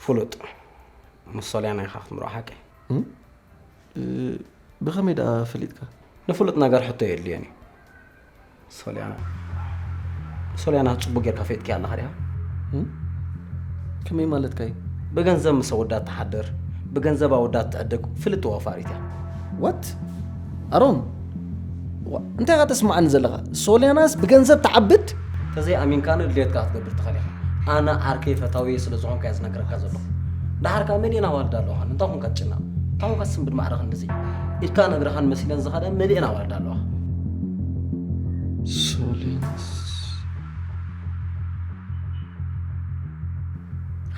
ፍሉጥ፣ ምስ ሶልያና ኢኻ ክትምርዖ ሓቀይ? እም? እ፣ ብኸመይ ደኣ ፈሊጥካ? ንፍሉጥ ነገር ሕቶ የድልዮን እዩ። ሶልያና፣ ሶልያና ጽቡቕ ጌርካ ፈሊጥካያ ኣለኻ ዲኻ? እም? ከመይ ማለትካ እዩ? ብገንዘብ ምስ ኣወዳት ትሓድር፣ ብገንዘብ ኣወዳት ትዕድግ ፍልጥቲ ወፋሪት እያ። What? ኣሮን፣ ዋ፣ እንታይ ኢኻ ተስምዓኒ ዘለኻ? ሶልያናስ ብገንዘብ ትዓብድ? ተዘይኣሚንካኒ ድልየትካ ክትገብር ትኽእል ኢኻ። ኣነ ዓርከይ ፈታዊየይ ስለ ዝኾንካ እየ ዝነግረካ ዘለኹ። ደሓር ከኣ መሊኤን ኣዋልድ ኣለዋኻን። እንታይ ኮንካ ትጭነቕ? እንታይ ኮንካ ትስንብድ ማዕረ ክንድዚ? ኢድካን እግርኻን መሲለን ዝኸዳ መሊኤን ኣዋልድ ኣለዋኻ። ሶልያናስ።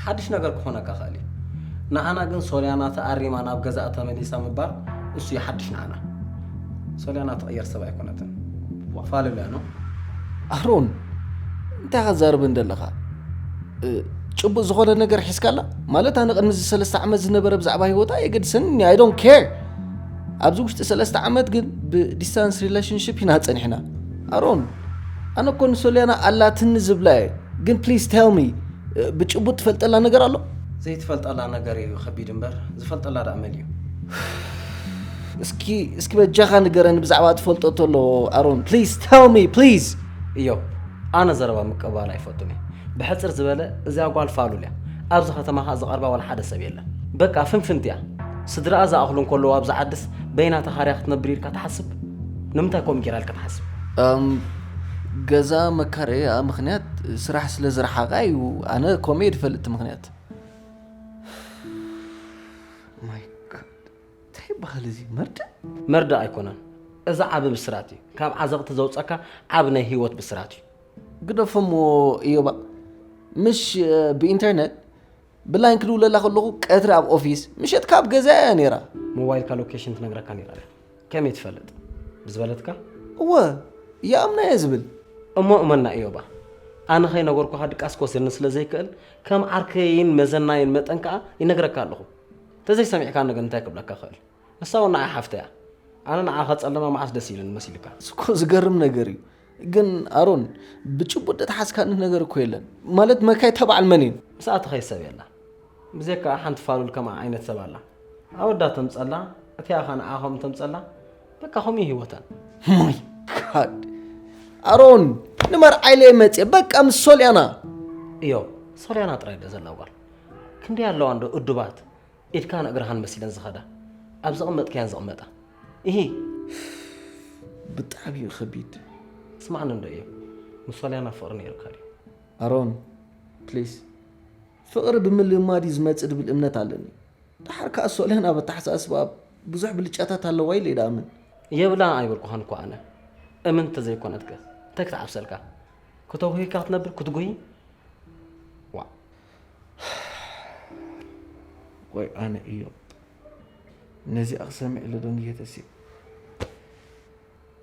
ሓድሽ ነገር ክኾነካ ኽእል እዩ። ንዓና ግን ሶልያና ተኣሪማ ናብ ገዛኣ ተመሊሳ ምባል እሱ እዩ ሓድሽ ንዓና። ሶልያና ትቕየር ሰብ ኣይኮነትን። ፋልልያ ነው። ኣሮን፣ እንታይ ኢኻ ትዛረብ እንደለኻ? እ፣ ጭቡጥ ዝኾነ ነገር ሒዝካላ? ማለት ኣነ ቅድሚ እዚ ሰለስተ ዓመት ዝነበረ ብዛዕባ ህይወታ የገድሰኒ፣ I don't care። ኣብዚ ውሽጢ ሰለስተ ዓመት ግን ብዲስታንስ ሪሌሽንሺፕ ኢና ጸኒሕና። ኣሮን፣ ኣነ እኮ ንሶልያና ኣላትኒ ዝብላ እየ። ግን please tell me፣ እ፣ ብጭቡጥ ትፈልጠላ ነገር ኣሎ? ዘይትፈልጠላ ነገር እዩ ከቢድ እምበር፣ ዝፈልጠላ ደኣ መን እዩ? እስኪ፣ እስኪ በጃኻ ንገረኒ ብዛዕባ ትፈልጦ ተሎ፣ ኣሮን። Please tell me, please። እዮብ፣ ኣነ ዘረባ ምቅባል ኣይፈቱን እየ። ብሕጽር ዝበለ፣ እዚኣ ጓል ፋሉል እያ። ኣብዚ ከተማ ኸኣ ዝቐርባ ዋላ ሓደ ሰብ የለን። በቃ ፍንፍንቲ እያ። ስድራኣ ዝኣኽሉ እንከለዉ ኣብዚ ዓድስ በይና ተኻርያ ክትነብር ኢልካ ትሓስብ? ንምንታይ ከምኡ ጌራ ኢልካ ትሓስብ? እም፣ ገዛ መካረይኣ ምኽንያት ስራሕ ስለ ዝረሓቓ እዩ። ኣነ ከምኡ እየ ዝፈልጥ እቲ ምኽንያት። My God፣ እንታይ ይበሃል እዚ? መርድእ? መርድእ ኣይኮነን። እዚ ዓቢ ብስራት እዩ። ካብ ዓዘቕቲ ዘውጸካ ዓቢ ናይ ህይወት ብስራት እዩ። ግደፎ እሞ እዮባ፣ ምሽ፣ እ፣ ብኢንተርነት ብላይን ክድውለላ ከለኹ ቀትሪ ኣብ ኦፊስ፣ ምሸት ካብ ገዛ እያ ነይራ። ሞባይልካ ሎኬሽን ትነግረካ ነይራ ድያ? ከመይ ትፈልጥ? ብዝበለትካ? እወ፣ ይኣምና እየ ዝብል። እሞ እመና እዮባ፣ ኣነ ከይነገርኩኻ ድቃስ ክወስደኒ ስለ ዘይክእል፣ ከም ዓርከይን መዘናይን መጠን ከኣ ይነግረካ ኣለኹ። ተዘይሰሚዕካኒ ግን እንታይ ክብለካ እኽእል? ንሳ እውን ንዓይ ሓፍተይ እያ። ኣነ ንዓኻ ጸለማ መዓስ ደስ ኢሉኒ መሲልካ? እሱ እኮ ዝገርም ነገር እዩ። ግን ኣሮን፣ ብጭቡጥ ደተሓዝካኒ ነገር እኮ የለን። ማለት መካይ እታ በዓል መን እየን? ምስኣ ትኸይድ ሰብ የላ። ብዘይካ ሓንቲ ፋሉል ከምኣ ዓይነት ሰብ ኣላ። ኣወዳት ተምጸላ፣ እቲኣ ኸኣ ንዓ ከምኡ ተምጸላ። በቃ ከምኡ እዩ ህይወተን። My God! ኣሮን፣ ንመርዓ ኢለ እየ መጽየ። በቃ ምስ ሶልያና። እዮ፣ ሶልያና ጥራይ ድያ ዘላ ጓል። ክንደይ ኣለዋ እንዶ እዱባት። ኢድካን እግርኻን መሲለን ዝኸዳ፣ ኣብ ዘቐመጥካየን ዝቕመጣ። እሂ። ብጣዕሚ እዩ ከቢድ። ስማዕኒ እንዶ እዩ፣ ምስ ሶልያና ፍቕሪ ነይሩካ ድዩ? ኣሮን፣ ፕሊስ። ፍቕሪ ብምልማድ እዩ ዝመጽእ ዝብል እምነት ኣለኒ። ደሓር ከኣ ሶልያና ኣብ ኣተሓሳስባኣ ብዙሕ ብልጫታት ኣለዋ ኢለ እየ ዝኣምን። የብላን ኣይበልኩኻን እኮ ኣነ። እምንቲ ተዘይኮነትከ እንታይ ክትዓብሰልካ? ክተጉሂካ ክትነብር ክትጉሂ? ዋእ። ወይ ኣነ እዮብ፣ ነዚኣ ክሰምዕ ኢለ ደንጊየ ተሲእ።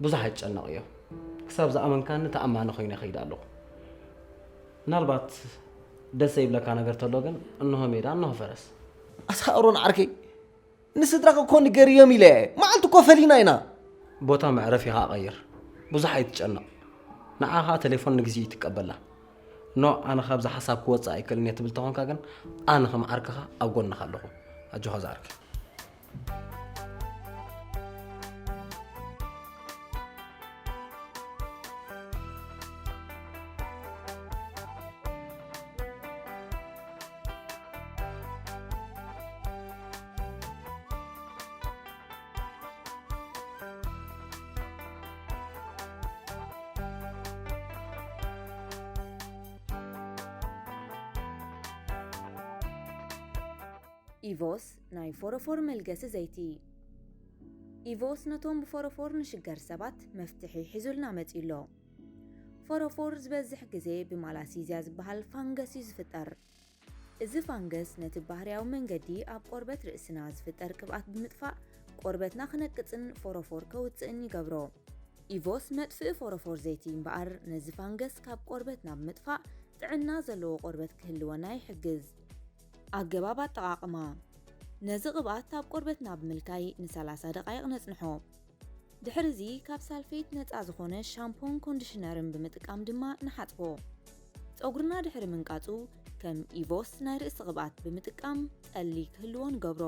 ብዙሕ ኣይትጨነቕ እዮብ። ክሳብ ዝኣመንካኒ ተኣማኒ ኮይነ እኸይድ ኣለኹ። ምናልባት ደስ ዘይብለካ ነገር ተሎ ግን፣ እንሆ ሜዳ፣ እንሆ ፈረስ። ኣታ ኣሮን ዓርከይ፣ ንስድራኻ እኮ ንገርዮም ኢለ እየ። መዓልቲ እኮ ፈሊና ኢና። ቦታ መዕረፊኻ ቀይር። ብዙሕ ኣይትጨነቕ። ንዓኻ ተሌፎን ንግዜኡ ትቀበላ። ኖ፣ ኣነ ካብዚ ሓሳብ ክወጽእ ኣይክእልን እየ ትብል ተኾንካ ግን፣ ኣነ ከም ዓርክኻ ኣብ ጎንኻ ኣለኹ። ኣጆኻ ዝዓርከይ። ኢቮስ ናይ ፎሮፎር መልገሲ ዘይቲ። ኢቮስ ነቶም ብፎሮፎር ንሽገር ሰባት መፍትሒ ሒዙልና መጺኡ ኣሎ። ፎሮፎር ዝበዝሕ ግዜ ብማላሲዝያ ዝበሃል ፋንገስ እዩ ዝፍጠር። እዚ ፋንገስ ነቲ ባህርያዊ መንገዲ ኣብ ቆርበት ርእስና ዝፍጠር ቅብኣት ብምጥፋእ ቆርበትና ክነቅጽን ፎሮፎር ከውጽእን ይገብሮ። ኢቮስ መጥፍኢ ፎሮፎር ዘይቲ እምበኣር ነዚ ፋንገስ ካብ ቆርበትና ብምጥፋእ ጥዕና ዘለዎ ቆርበት ክህልወና ይሕግዝ። ኣገባብ ኣጠቓቕማ። ነዚ ቅብኣት ኣብ ቆርበትና ብምልካይ ን30 ደቓይቕ ነጽንሖ። ድሕርዚ ካብ ሳልፌት ነጻ ዝኾነ ሻምፖን ኮንዲሽነርን ብምጥቃም ድማ ንሓጽቦ። ጸጉርና ድሕሪ ምንቃጹ ከም ኢቮስ ናይ ርእሲ ቅብኣት ብምጥቃም ጠሊ ክህልዎ ንገብሮ።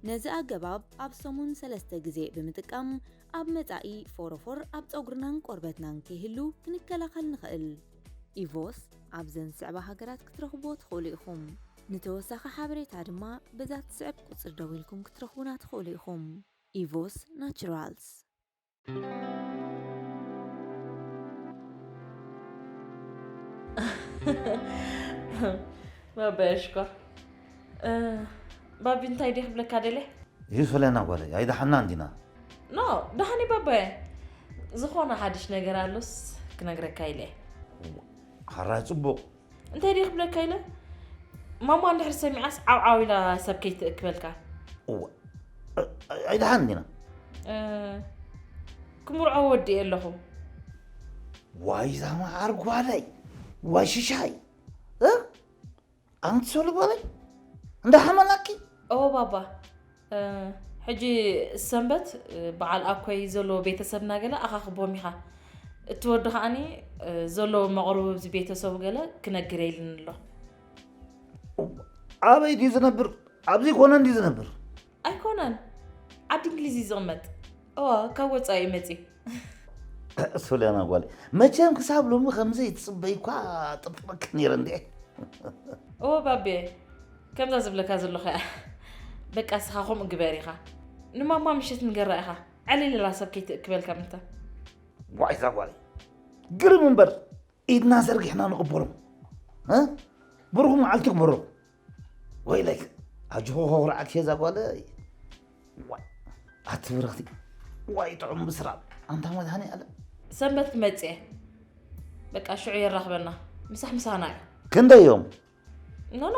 ነዚ ኣገባብ ኣብ ሰሙን ሰለስተ ግዜ ብምጥቃም ኣብ መጻኢ ፎሮፎር ኣብ ጸጉርናን ቆርበትናን ከይህሉ ክንከላኸል ንኽእል። ኢቮስ ኣብዘን ዝስዕባ ሃገራት ክትረኽብዎ ትኽእሉ ኢኹም። ንተወሳኺ ሓበሬታ ድማ በዛ ትስዕብ ቁጽሪ ደዊልኩም ክትረኽቡና ትኽእሉ ኢኹም። ኢቮስ ናቹራልስ። ባባየ ሽኮር። እ፣ ባቢ እንታይ ድየ ክብለካ ደልየ? እዩ ሶልያና ጓለይ ኣይደሓና እንዲና። ኖ፣ ደሓን እዩ ባባየ። ዝኾነ ሓድሽ ነገር ኣሎስ ክነግረካ ኢለ እየ። ሓራይ ጽቡቕ። እንታይ ድየ ክብለካ ኢለ? ማማ እንድሕር ሰሚዓስ ዓው ዓው ኢላ ሰብ ከይትእክበልካ። እዋ፣ ኣይደሓን እንዲና። እ፣ ክምርዖ ወዲኤ ኣለኹ። ዋይ እዛ መዓር ጓለይ፣ ዋይ ሽሻይ። እ? ኣንቲ ሶሊ ጓለይ፣ እንዳሓመናኪ። እወ ባባ፣ ሕጂ ሰንበት በዓል ኣኮይ ዘለዎ ቤተሰብና ገለ ኣኻኽቦም ኢኻ። እቲ ወዲ ከኣኒ ዘለዎ መቕርቡ ኣብዚ ቤተሰቡ ገለ ክነግር ኢልኒ ኣሎ። ኣበይ ድዩ ዝነብር? ኣብዚ ኮነ እንድዩ ዝነብር? ኣይኮነን፣ ዓዲ እንግሊዝ እዩ ዝቕመጥ። እዋ፣ ካብ ወጻኢ እዩ መጺኡ። ሶልያና ጓለይ፣ መቸም ክሳብ ሎሚ ከምዚ ይትጽበይ እኳ ጥርጥረኪ ነይረ እንዴ። እወ ባቤ፣ ከምዛ ዝብለካ ዘለኹ እያ። በቃ እስኻ ከምኡ ግበር ኢኻ። ንማማ ምሸት ንገራ ኢኻ። ዕልል ኢላ ሰብ ከይትእክበልካ ምንታ። ዋይ እዛ ጓለይ፣ ግርም እምበር ኢድና ዘርጊሕና ንቕበሎም። እ? ብሩኽ መዓልቲ ግበሮ። ወይለይ ኣጆኹ ከኹርዓኪ እየ እዛ ጓለይ። ዋይ ኣቲ ብርኽቲ ዋይ ጥዑም ብስራብ ኣንታ መድሃኒ ኣለም። ሰንበት ክመጽእ እየ። በቃ ሽዑ የራኽበና ምሳሕ ምሳና እዩ። ክንደይ እዮም? ኖኖ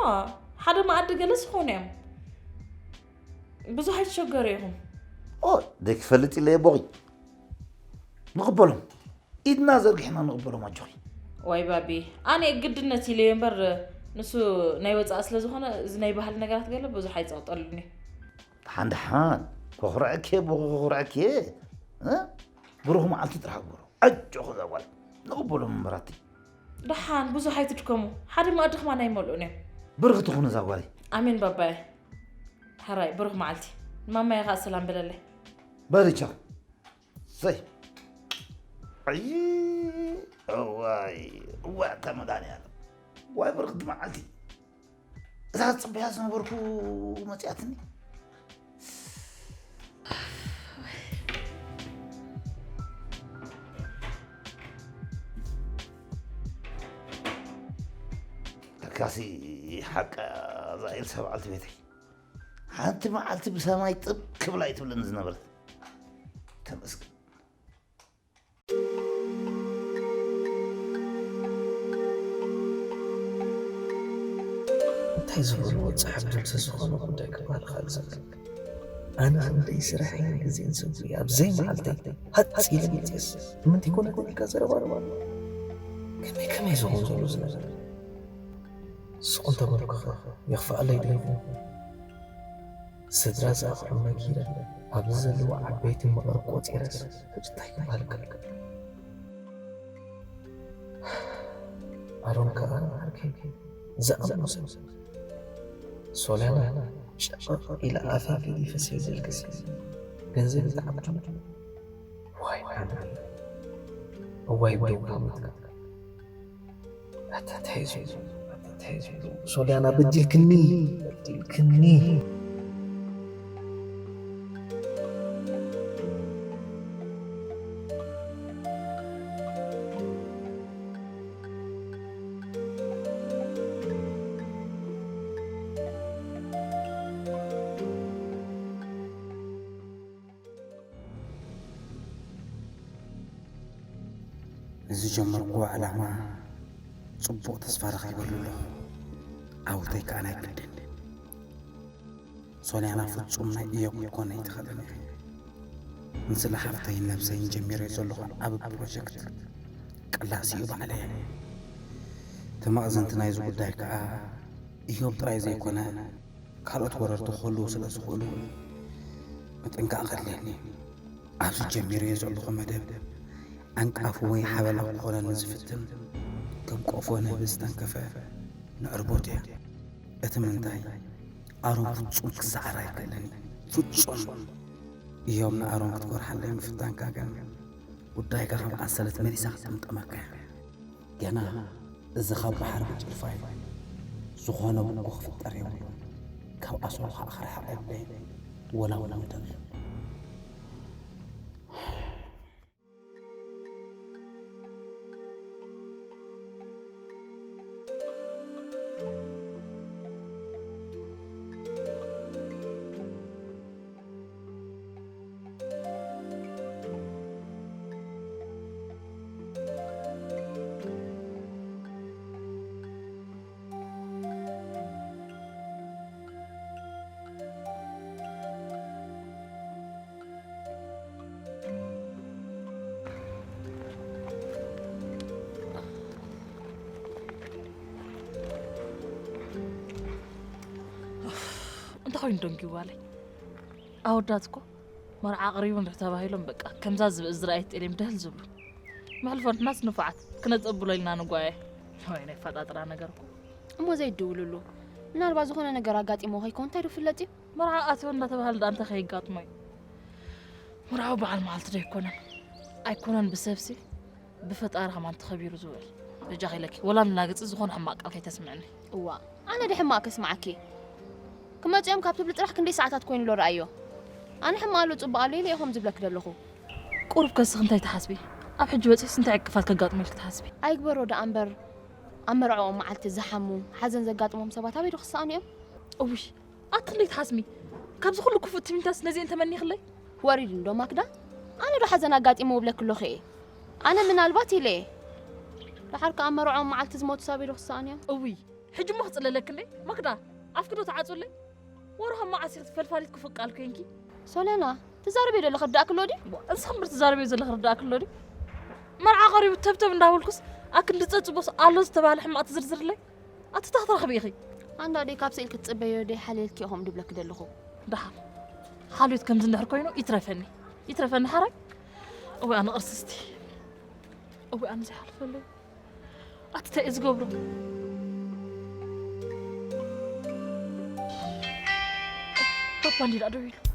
ሓደ መኣዲ ገለስ ይኾኑ እዮም። ብዙሕ ኣይትሸገሩ ኢኹም። ኦ ደይ ክፈልጥ ኢለ የቦኺ ንቕበሎም። ኢድና ዘርጊሕና ንቕበሎም ኣጆኺ። ዋይ ባቢ ኣነ ግድነት ኢለዮ እምበር ንሱ ናይ ወፃኢ ስለ ዝኾነ እዚ ናይ ባህሊ ነገራት ገለ ብዙሕ ኣይፀቕጠሉን እዩ። ደሓን ደሓን ኮኹርዐኪ እየ ቦኺ ኮኹርዐኪ እየ እ? ብሩኽ መዓልቲ ጥራሕ ግበሮ ኣጆኺ እዛ ጓል ንቕበሎም እምበር ኣቲ። ደሓን ብዙሕ ኣይትድከሙ ሓደ መኣዲ ከማን ኣይመልኡን እዮም። ብርኽቲ ኩኒ እዛ ጓለይ። ኣሜን ባባየ። ሕራይ ብሩኽ መዓልቲ ንማማየ ኸዓ ሰላም በለለይ። በሊ ቻው። ሰይ ኣይ እዋይ እዋይ ኣታ መድሃኒኣለም ዋይ ብርኽቲ መዓልቲ እዛ ዝፅበያ ዝነበርኩ መፅያትኒ ተካሲ ሓቃ እዛ ኤልሳ በዓልቲ ቤተይ ሓንቲ መዓልቲ ብሰማይ ጥብ ክብል ኣይትብለኒ ዝነበረት ተመስገን። እንታይ ዝበልዎ ጸሓፍ ድምሲ ዝኾነ ጉዳይ ክበሃል ይኽእል ዘሎ ኣነ ክንደይ ስራሐይን ግዜን ሰጉየ ኣብ ዘይመዓልተይ ሃጽ ኢለ መጽየስ ንምንታይ ኮነ ኮነ ኢልካ ዘረባ ከመይ ከመይ ዝኸውን ዘሎ ዝነበረ ስቕ እንተበልኩኸ የኽፍኣለይ ዶ ይኸውን? ስድራ ዝኣኽሎም ነጊረ ኣብዚ ዘለዉ ዓበይቲ መቐር ቆጺረስ ሕጂ እንታይ ክበሃልካ? ኣሮን ከኣ ዓርከይ ዝኣምኖ ሰብ። ሶልያና ሸቐቕ ኢላ ኣፈይ ገዲፈ ስለ ዘልቅስ ገንዘብ ይተዓብዱ። ዋይ ኣነ እዋይ ብደው ክብለካ። ኣታ ተሒዙ፣ ኣታ ተሒዙ። ሶልያና በዲልክኒ፣ በዲልክኒ። ንዝጀመርክዎ ዕላማ ጽቡቕ ተስፋ ረኺበሉ ኣለኹ። ዓወተይ ከኣ ናይ ግድን። ሶልያና ፍጹም ናይ እዮብ ክትኮን ኣይትኽእልን ኢኺ። ንስለ ሓፍተይን ነብሰይን ጀሚረዮ ዘለኹ ዓቢ ፕሮጀክት ቅላስ እዩ ባዕለይ። ተማእዘንቲ ናይዚ ጉዳይ ከኣ እዮብ ጥራይ ዘይኮነ፣ ካልኦት ወረርቲ ክህልዉ ስለ ዝኽእሉ ምጥንቃቕ ከድልየኒ። ኣብዚ ጀሚረዮ ዘለኹ መደብ ዓንቃፊ ወይ ሓበላ ክኾነኒ ዝፍትን፣ ከም ቆፎ ንህቢ ዝተንከፈ ንዕርቦት እያ። እቲ ምንታይ፣ ኣሮን ፍጹም ክሰዓር ኣይክእልን እዩ። ፍጹም! እዮም ንኣሮን ክትጎርሓለይ ምፍታንካ ግን፣ ጉዳይካ ከም ዓሰለት መሊሳ ክትጥምጠመካ እያ። ገና እዚ ካብ ባሕሪ ብጭልፋ እዩ። ዝኾነ ብጎ ክፍጠር የብሉን። ካብ ኣሰሩ ኸኣ ክርሕቕ የብለይን። ወላ እውን ንደብዩ። እንታይ ኮይኑ ደንጊዋለይ? ኣወዳት እኮ መርዓ ቀሪቡ እንድሕር ተባሂሎም በቃ ከምዛ ዝብኢ ዝረኣየት ጤሌም ደህል ዝብሉ። መሕልፎ ንሕናስ ንፉዓት ክነጸብሎ ኢልና ንጓየ። ወይ ናይ ፈጣጥራ ነገር እኮ። እሞ ዘይድውልሉ? ምናልባት ዝኾነ ነገር ኣጋጢሞ ከይኮን እንታይ ዶ ፍለጥ እዩ? መርዓ ኣትዮ እንዳተባህለ ደኣ እንታይ ከየጋጥሞ እዩ? መርዓዊ በዓል መዓልቲ ዶ ኣይኮነን? ኣይኮነን ብሰብሲ ብፈጣሪ ከማን ተኸቢሩ ዝውዕል። በጃኺ ኢለኪ ወላ ንላግጺ ዝኾነ ሕማቕ ቃል ከይተስምዕኒ። እዋ፣ ኣነ ዶ ሕማቕ ከስምዓኪ? ክመጽኦም ካብ ትብሊ ጥራሕ ክንደይ ሰዓታት ኮይኑ ኣሎ ረኣዮ። ኣነ ሕማቕ ኣሎ ጽቡቕ ኣሎ ኢለ እየ ከምኡ ዝብለኪ ዘለኹ። ቁሩብ ከስኺ እንታይ ትሓስቢ? ኣብ ሕጂ በጺሕስ እንታይ ዕቅፋት ከጋጥሞ ኢልኪ ትሓስቢ? ኣይግበሮ ደኣ እምበር፣ ኣብ መርዕኦም መዓልቲ ዝሓሙ፣ ሓዘን ዘጋጥሞም ሰባት ኣበይ ዶ ክሰኣኑ እዮም? እውይ፣ ኣቲ ክንደይ ትሓስሚ? ካብዚ ኩሉ ክፉእ ትምኒታስ ነዚአን ተመኒኽለይ? ወሪዱ እንዶ ማክዳ? ኣነ ዶ ሓዘን ኣጋጢሞ እብለኪ ኣለኹ እየ? ኣነ ምናልባት ኢለ እየ። ደሓር ከኣ ኣብ መርዕኦም መዓልቲ ዝሞቱ ኣበይ ዶ ክሰኣኑ እዮም? እውይ፣ ሕጂ እሞ ክጽለለኪ እንዴ? ማክዳ፣ ኣፍኪ ዶ ትዓጽውለይ? ወርሃ መዓስ ኢኺ ፈልፋሊት ክፉእ ቃል ኮይንኪ? ሶልያና፣ ትዛረብዮ ዘለኺ ርዳእኪ ኣሎ ድዩ? ዋ፣ እንስኺ እምበር ትዛረብዮ ዘለኺ ርዳእኪ ኣሎ ድዩ? መርዓ ቀሪቡ ተብተብ እንዳበልኩስ፣ ኣክንዲ ጸጽቦስ ኣሎ ዝተባህለ ሕማቕ ትዝርዝርለይ? ኣቲ እንታይ ክትረኽቢ ኢኺ? ኣንዳ ደይ ካብ ስኢል ክትጽበዮ ደይ ሓልየልኪ ኢኹም ድብለኪ ደለኹ። ደሓር ሓልዮት ከምዚ እንድሕር ኮይኑ ይትረፈኒ። ይትረፈኒ ሓራይ። እወ ኣነ ቅርስስቲ። እወ ኣነ ዘይሓልፈለይ። ኣቲ እንታይ እየ ዝገብሮ? ባባ እንዲዳ ደው ኢሉ።